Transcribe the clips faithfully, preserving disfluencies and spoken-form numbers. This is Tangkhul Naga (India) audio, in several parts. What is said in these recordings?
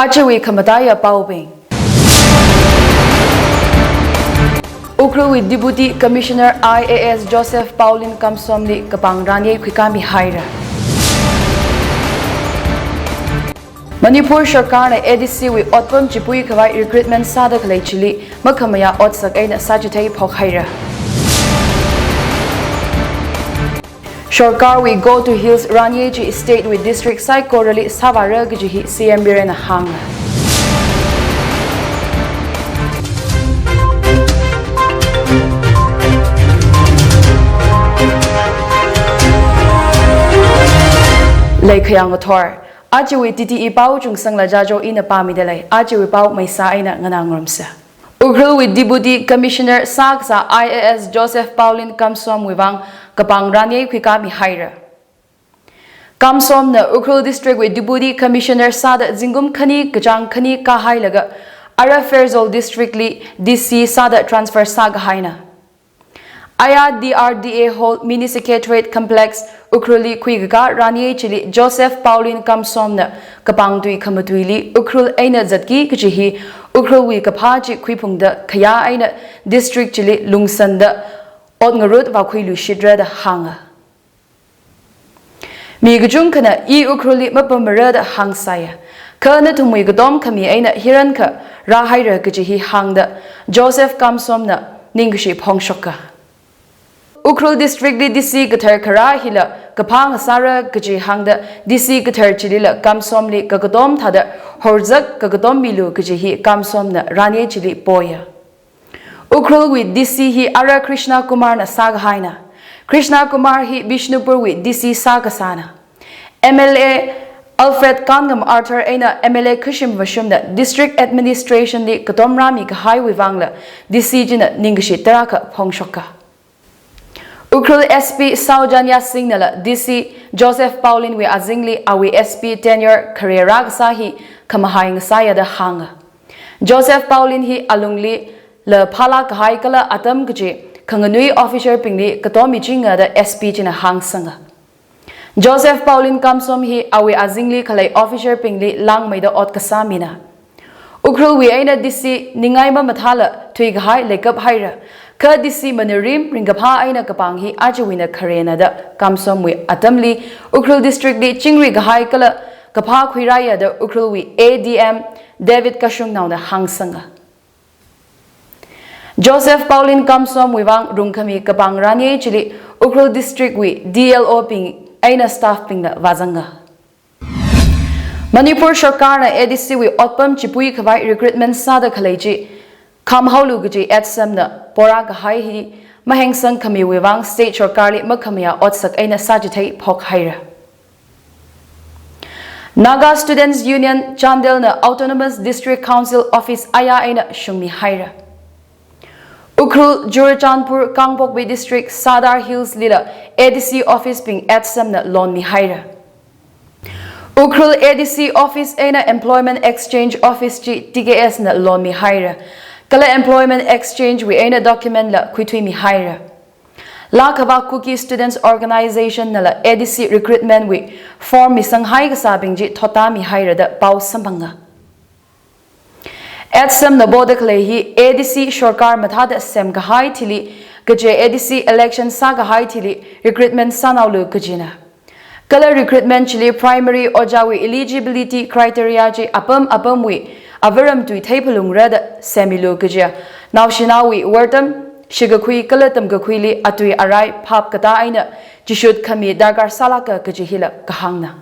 Ajawui khamataiya paobing. Ukhrulwui Deputy Commissioner I A S Joseph Paulin Kamsomli kapāng ranyei khuikāmi haira. Manipur sarkarna A D C wui otpam chipui khavai recruitment sāda khalei chili makhamayā otsak eina sāchithei phok haira. Sarkarwui Go to Hills ranyei chi state wui district saikorali sāvāra kaji hi C M Biren na hānga. Leikhayang ngathor. Ajawui T T E pao chungsangla jajo ina pāmida lei. Ajawui pao maisa eina nganā ngarumsa. Ukhrulwui Deputy Commissioner sākasā I A S Joseph Paulin Kamsomwui vang kapāng ranyei khuikāmi haira. Kamsomna Ukhrul District wui Deputy Commissioner sāda zingkum khani kachāng khani kāhailaga ara Pherzawl District li D C sāda transfer sākahaina. Aya D R D A Hall Mini Secretariat Complex Ukhrulli khuikakā ranyei chili Joseph Paulin Kamsomna kapāng tui khamatuili Ukhrul eina zatki kaji hi Ukhrulwui kaphā chi khuiphungda khayā eina district chili lungsānda ot ngarut vākhuiluishitra da hānga. Mi kachungkhana i Ukhrulli mapamara da hāngsāya. Kha nathumwui katom khami eina hirankha rāhaira kaji hi hāngda Joseph Kamsomna ningkashi phongshoka. Ukhrul District li D C kathar kharā hila kaphā ngasāra kaji hāngda D C kathar chilila Kamsomli kakatom thāda horzak kakatom milu kaji hi Kamsomna ranyei chili poya. Ukhrulwui D C hi ara Krishna Kumar na sākahaina. Krishna Kumar hi Bishnupurwui D C sākasāna. M L A Alfred Kanngam Arthur eina M L A Khashim Vashumna district administration li katom rāmi kahaiwui vangla D C china ningkashi tarākha phongshoka. Ukhrul S P Saujanya Singh nala D C Joseph Paulin wui azingli awui S P tenure khare rākasā hi khamahai ngasāya da hānga. Joseph Paulin hi alungli la phālāk kahai kala atam kaji khanganui officer bingli katom michinga da S P china hāngsanga. Joseph Paulin Kamsom hi awui azingli khalei officer bingli langmeida ot kasā mina. Ukhrulwui eina D C ningai mamathāla thuikahai leikap haira. Kha D C manarim ringkaphā eina kapāng hi ajawuina kharena da Kamsomwui atamli Ukhrul District li chingri kahai kala kaphā khuirāya da Ukhrulwui A D M David Kashungnaona hāngsanga. Joseph Paulin Kamsomwui vang rungkhami kapāng ranyei chili Ukhrul District wui D L O bing eina staff bingna vāzanga. Manipur sarkarna A D C wui otpam chipui khavai recruitment sāda khalei chi khamhaolu kaji ATSUM na porā kahai hi mahengsang khamiwui vang state sarkarli makhamayā otsak eina sāchithei phok haira. Naga Students Union Chandel na Autonomous District Council Office aya eina shungmi haira. Ukhrul, Churachandpur, Kangpokpi District, Sadar Hills lila A D C Office bing ATSUM na lonmi haira. Ukhrul A D C Office eina Employment Exchange Office chi T K S na lonmi haira. Kala Employment Exchange wui eina document la khuithuimi haira. Lakhavak Kuki Students Organization nala A D C recruitment wui form misanghai kasābing chi thotami haira da pao samphanga. ATSUM na boda khalei hi A D C sarkar mathāda semkahai thili kaje A D C election sākahai thili recruitment sānaolu kajina. Kala recruitment chili primary ojāwui eligibility criteria chi apam apamwui avaram tui theiphalungra da semmilu kaja. Naoshinaowui wortam, shikakhui kala tamkakhuili atui arai phap katā eina chishut khami darkar sālāka kaji hila kahāngna.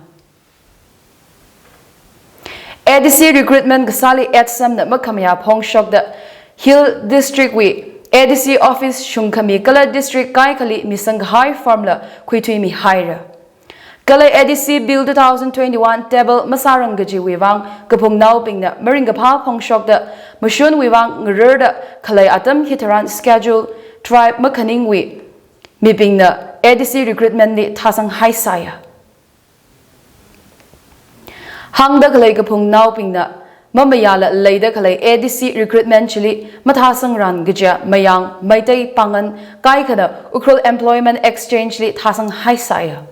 A D C recruitment kasāli ATSUM na makhamayā phongshokda Hill District wui A D C office shungkhami kala district kaikhali misangkahai form la khuithuimi haira. Kala A D C Bill two thousand twenty-one table masārang kajiwui vang kaphungnaobingna maringkaphā phongshokda mashunwui vang ngararda khalei atam hitharan schedule tribe makhaningwui mibingna A D C recruitment li thāsanghai sāya. Hāngda khalei kaphungnaobingna mamayāla leida khalei A D C recruitment chili mathāsangran kaja Mayang, Meitei, Pangan kaikhana Ukhrul Employment Exchange li thāsanghai sāya.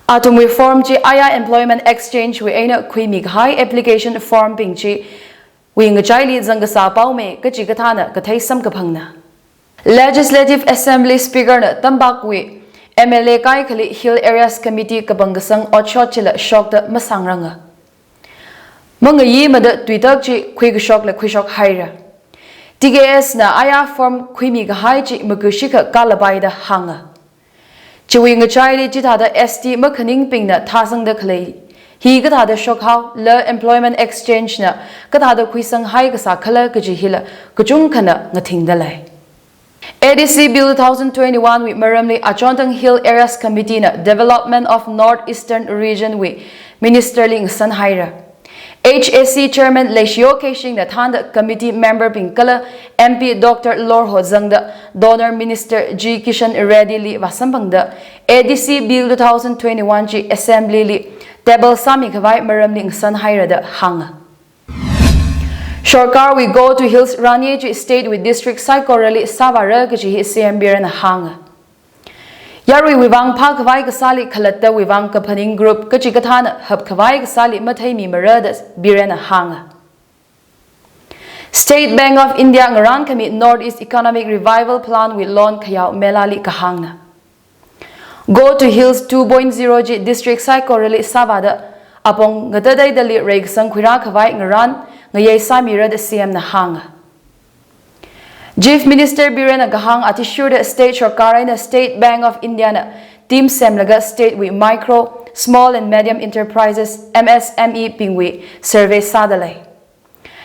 Athumwui form chi aya Employment Exchange wui eina khuimi kahai application form bing chiwui ngachaili zangkasā paome kachikathāna kathei samkaphangna. Legislative Assembly Speaker na Tampak wui M L A kaikhali Hill Areas Committee kapangkasang otshot chila shokda masangranga. Mangayimada tuitak chi khuikashokla khuishok haira. T K S na aya form khuimi kahai chi makushikha kalapaida hānga. Chiwui ngachaili chithāda S T makhaningbingna thāsangda khalei hi kathāda shokhao, la Employment Exchange na kathāda khuisang haikasā khala kaji hila kachungkhana ngathingda lei. A D C Bill two thousand twenty-one wui maramli Achonthang Hill Areas Committee na Development of North Eastern Region wui Minister li ngasan haira. H A C Chairman Leishiyo Keishing na thānda committee member bing kala M P Doctor Lorho zangda Donor Minister G Kishan Reddy li vāsamphangda A D C Bill two thousand twenty-one chi Assembly li table sāmi khavai maramli ngasan haira da hānga. Sorkarwui Go to Hills ranye chi state wui district saikorali sāvāra kaji hi C M Biren na hānga. Yaruiwui vang phākhavai kasāli khalattawui vang kaphaning group kachikathāna hapkhavai kasāli matheimimara da Biren na hānga. State Bank of India ngarānkhami North East Economic Revival Plan wui loan khayao mela li kahāngna. Go to Hills two point zero chi district saikorali sāvāda apong ngatateidali reikasang khuirā khavai ngarān ngayei sāmira da C M na hānga. Chief Minister Biren na kahāng athishurda state sorkar eina State Bank of India na team semlaga state wui micro, small and medium enterprises, M S M E bingwui survey sāda lei.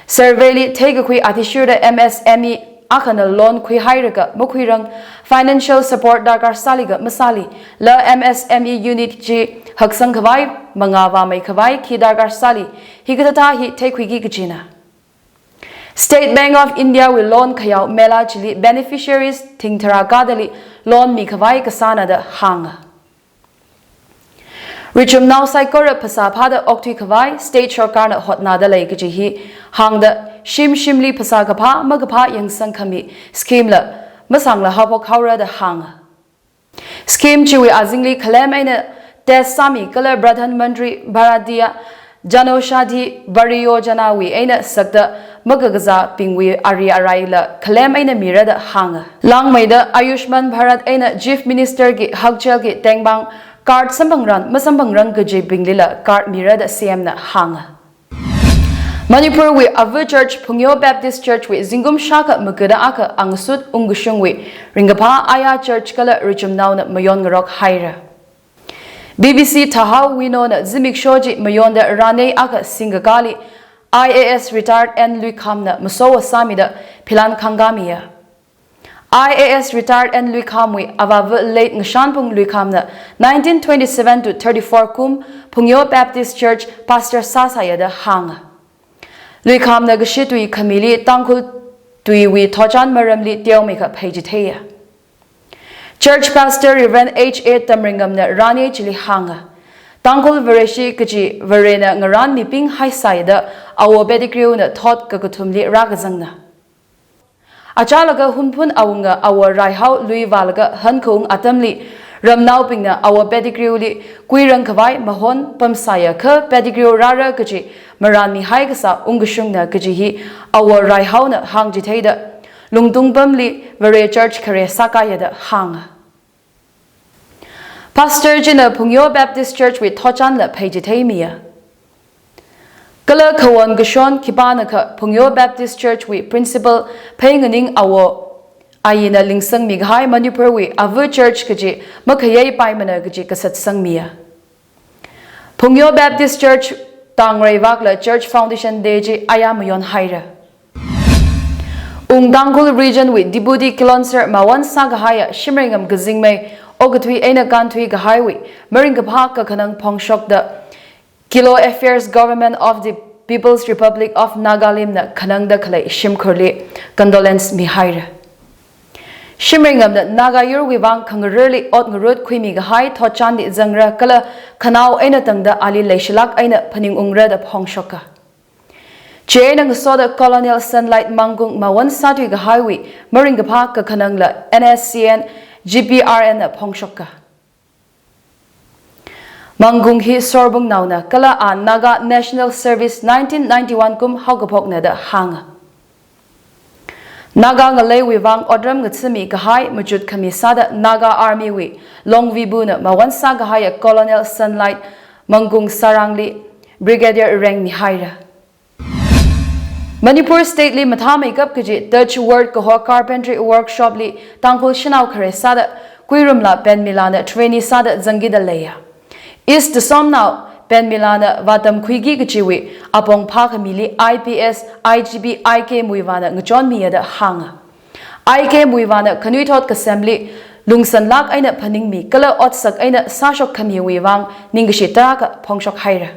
Survey li theikakhui athishurda M S M E akhana loan khuihailaga makhuirang, financial support darkar sāliga masāli, la M S M E unit chi haksang khavai, mangā vāmei khavai khi darkar sāli, hikathāthā hi theikhuiki kajina. State Bank of India wui loan khayao mela chili beneficiaries thing tharā kadali loan mikhavai kasāna da hānga. Richumnao saikora phasā phāda okthui khavai state sorkarna hotnada lei kaji hi hāngda shim shimli phasā kaphā makaphā yangsangkhami scheme la masangla haophok haora da hānga. Scheme chiwui azingli khalem eina test sāmi kala Pradhan Mantri Bharatiya Janoushadhi Pariyojana wui eina sakta makakazābingwui ari araila khalem eina mira da hānga. Langmeida Ayushman Bharat eina Chief Minister ki hakchelki tengpang card samphangran masamphangrang kajibinglila card mira da C M na hānga. Manipur wui Ava Church Phungyo Baptist Church wui zingkum shākha makada akha angsut ungkashungwui ringkaphā aya church kala richumnaona mayon ngarok haira. B B C Thahao Wino na zimiksho chi mayonda ranye akha singkakali I A S retired N Luikham na masowa sāmida philan khangkamiya. I A S retired N Luikhamwui avāva late Ngashanphung Luikhamna nineteen twenty-seven to thirty-four kum Phungyo Baptist Church pastor sāsāya da hānga. Luikhamna kashi tui khamili Tangkhul tuiwui thotchan maramli teomeikha pheichitheiya. Church pastor Reverend H A Tamringam na ranye chili hānga. Tangkhul Vareshi kachi Varena ngarān miping haisāya da Awo Pettigrew na thot kakathumli rākazangna. Achālakha Hunphun awunga Awo Raihao lui vālaga hankhaung atamli ramnaobingna Awo Pettigrewli kuirang khavai mahon pamsāya kha Pettigrew rāra kachi marān mihai kasā ungkashungna kaji hi Awo Raihaona hāngchitheida lungtung pamli Vare Church khare sākāya da hānga. Pastor china Phungyo Baptist Church wui thotchanla pheichitheimiya. Kala khawon kashon khipānakha Phungyo Baptist Church wui principal Pheinganing Awo ayina lingsangmi kahai Manipur wui Ava Church kaji makhayei paimana kaji kasatsangmiya. Phungyo Baptist Church tangreivakla Church Foundation Day chi aya mayon haira. Ung Tangkhul Region wui Deputy Kilonser mawon sākahaiya Shimreingam Kazingmei okathui eina kānthui kahaiwui maringkaphā kakhanang phongshokda Kilo Affairs Government of the People's Republic of Nagalim na khanangda khalei shimkhurli condolence mihaira. Shimreingamna Naga yurwui vang khangararli ot ngarut khuimi kahai thotchanli zangra kala khanao eina tangda ali leishilak eina phaningungra da phongshoka. Chieina ngasoda Colonel Sunlight Mangkung mawon sāthui kahaiwui maringkaphā kakhanangla N S C N G P R N na phongshoka. Mangkung hi sorbungnaona kala a Naga National Service nineteen ninety-one kum haokaphokna da hānga. Naga ngaleiwui vang otram ngathami kahai machut khami sāda Naga Army wui Longvibuna mawon sākahaiya Colonel Sunlight Mangkung Sarangli Brigadier rank mihaira. Manipur State li mathāmeikap kaji Dutch Word kaho carpentry workshop li Tangkhul shanao khare sāda Kuirumla Penmilana trainee sāda zangkida leiya. East Somnao Penmilana vātamkhuiki kajiwui apong phākhamili I P S I G P I K Muivahna ngachonmiya da hānga. I K Muivahna khanuithot kasemli lungsanlāk eina phaningmi kala otsak eina sāshok khamiwui vang ningkashi tarākha phongshok haira.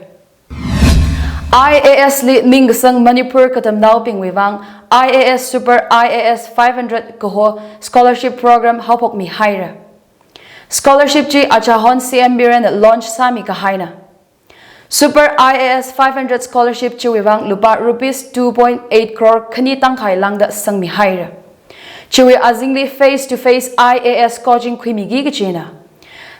I A S li mingkasang Manipur katamnaobingwui vang I A S Super I A S five hundred kaho scholarship program haophokmi haira. Scholarship chi achahon C M Birenna launch sāmi kahaina. Super I A S five hundred scholarship chiwui vang lupā rupees two point eight crore khani tangkhai lāngda sangmi haira. Chiwui azingli face to face I A S coaching khuimiki kajina.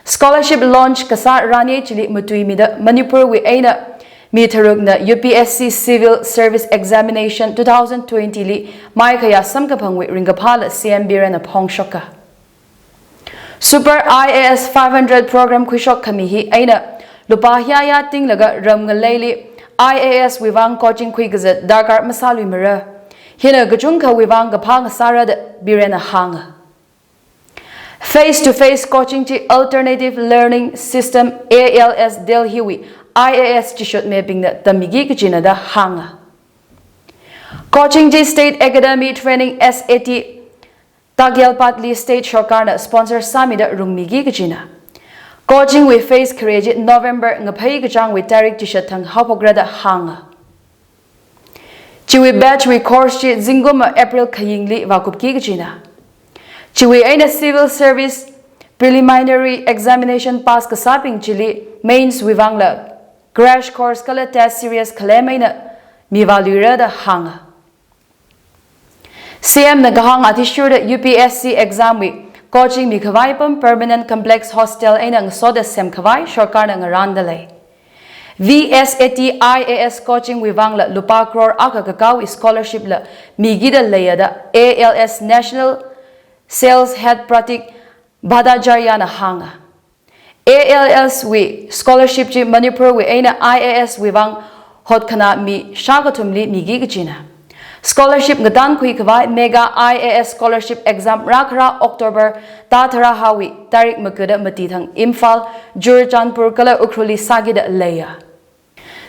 Scholarship launch kasā rani chili matuimida Manipur wui eina mi tharukna U P S C Civil Service Examination two thousand twenty li maikhayā samkaphangwui ringkaphāla C M Birenna phongshoka. Super I A S five hundred program khuishok khami hi eina lupā hiyāya tinglaga ram ngaleili I A S wui vang coaching khuikazat darkar masāluimara. Hina kachungkhawui vang kaphā ngasāra da Birenna hānga. Face to face coaching chi Alternative Learning System A L S Delhi wui I A S chishotmibingna tammiki kajina da hānga. Coaching chi State Academy Training S A T Takyalpatli state sorkarna sponsor sāmida rungmiki kajina. Coaching wui phase khare chi November ngaphei kachāngwui tarik chishat thang haophokra da hānga. Chiwui batch wui course chi zingkumva April khayingli vākupki kajina. Chiwui eina civil service preliminary examination pass kasābing chili mains wui vangla crash course kala test series khalem eina mivāluira da hānga. C M na kahāng athishurda U P S C exam wui coaching mikhavai pam permanent complex hostel eina ngasoda semkhavai sorkarna ngarānda lei. V S A T I A S coaching wui vangla lupā crore akha kakāwui scholarship la mikida leiya da A L S National Sales Head Pratik Bhattacharya na hānga. A L S wui scholarship chi Manipur wui eina I A S wui vang hotkhanā mi shākathumli miki kajina. Scholarship ngatankhui khavai Mega I A S Scholarship Exam rākharā October thāda tharā hawui tarik makada mati thang Imphal, Churachandpur kala Ukhrulli sākida leiya.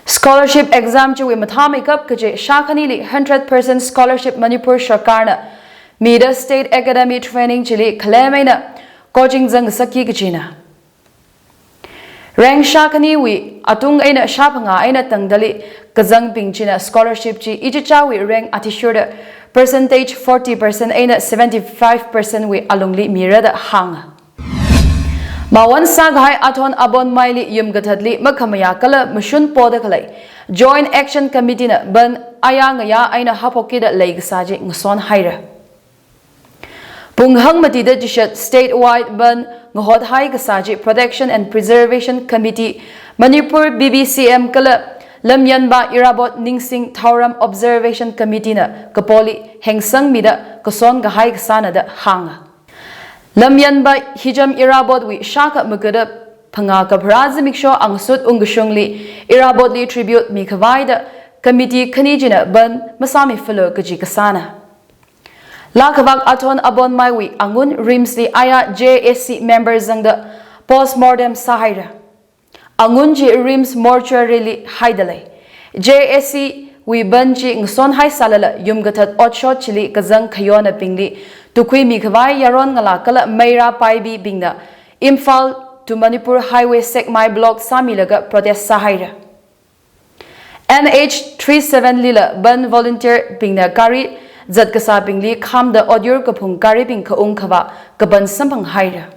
Scholarship exam chiwui mathāmeikap kaji shākhanili hundred percent scholarship Manipur sorkarna mida State Academy Training chili khalem eina coaching zangsakki kajina. Rank shākhaniwui atung eina shāphangā eina tangdali kazangbing china scholarship chi ichichāwui rank athishurda percentage forty percent eina seventy-five percent wui alungli mira da hānga. Mawon sākahai Athon Abonmaili yumkathatli makhamayā kala mashun poda khalei Joint Action Committee na bandh ayā ngayā eina haophokkida leikasā chi ngason haira. Pung hangmatida chishat statewide bandh ngahothai kasā chi Protection and Preservation Committee, Manipur B B C M kala Lamyanba Irabot Ningsing Thouram Observation Committee na kapoli hengsangmida kason kahai kasāna da hānga. Lamyanba Hijam Irabot wui shākha makada phangā kapharā zimiksho angsut ungkashungli Irabotli tribute mikhavaida committee khani china bandh masāmifalu kaji kasāna. Laa kavak Athon Abonmaiwui angun RIMS li ayā J A C member zangda postmortem sāhaira. Angun chi RIMS mortuary li haida lei. J A C wui bandh chi ngasonhai sālala yumkathat otshot chili kazang khayonnaobingli tukhui mikhavai yaron ngalā kala meira paibibingna Imphal to Manipur Highway Sekmai block sāmilaga protest sāhaira. N H three seven lila bandh volunteer bingna gari zatkasābingli khamda otyur kaphung garibing khaung khavā kaban samphanghaira.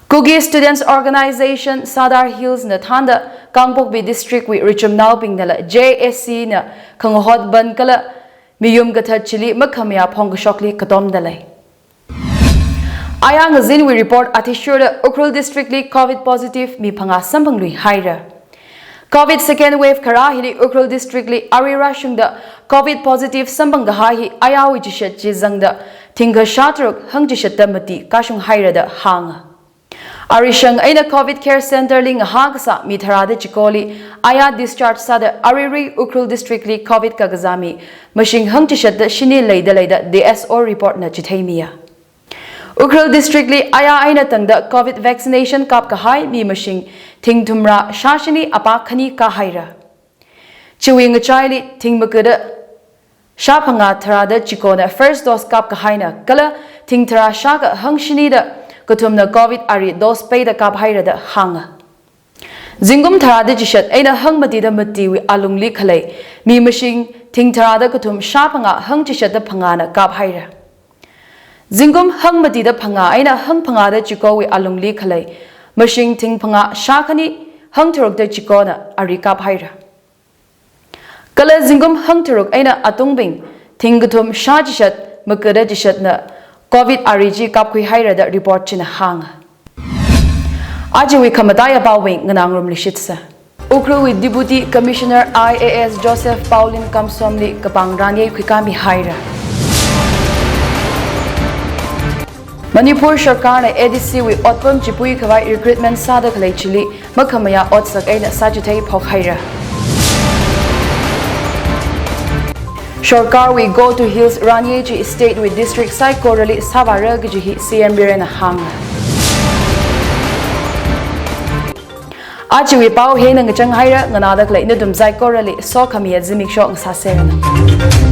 Kuki Students Organization Sadar Hills na thānda Kangpokpi District wui richumnaobingnala J A C na khangahot bandh kala miyumkathat chili makhamayā phongkashokli katomda lei. Aya ngazinwui report athishurda Ukhrul District li covid positive mi phangā samphangluihaira. Covid second wave kharā hili Ukhrul District li arui rāshungda covid positive samphang kahai hi ayāwui chishat chi zangda thingkha shātharuk hangchishatta mati kashunghaira da hānga. Arishang eina covid care center li ngahā kasā mi tharāda chikoli aya discharge sāda aruirui Ukhrul District li covid kakazā mi mashing hangchishatta shini leida lei da D S O report na chitheimiya. Ukhrul District li aya eina tangda covid vaccination kap kahai mi mashing thingthumra shāshini apā khani kāhaira. Chiwui ngachaili thing makada shāphangā tharāda chikona first dose kap kahaina kala thingtharā shākha hangshini da kathumna covid ari dose peida kaphaira da hānga. Zingkum tharāda chishat eina hangmatida matiwui alungli khalei mi mashing thingtharāda kathum shāphangā hangchishatta phangāna kaphaira. Zingkum hangmatida phangā eina hangphangāda chikowui alungli khalei mashing thingphangā shākhani hangtharukta chikona ari kaphaira. Kala zingkum hangtharuk eina atungbing thingkathum shāchishat makada chishatna covid ari chi kapkhuihaira da report china hānga. Ajawui khamataiya paowui nganāngarum leishitsa. Ukhrulwui Deputy Commissioner I A S Joseph Paulin Kamsomli kapāng ranyei khuikāmihaira. Manipur sarkarna A D C wui otpam chipui khavai recruitment sāda khalei chili makhamayā otsak eina sāchithei phokhaira. Sarkarwui Go to Hills ranyei chi state wui district saikorali sāvāra kaji hi C M Birenna hānga. Ajawui pao hina ngachanghaira, nganāda khalei nathum saikorali sokhamiya zimiksho ngasāseranu.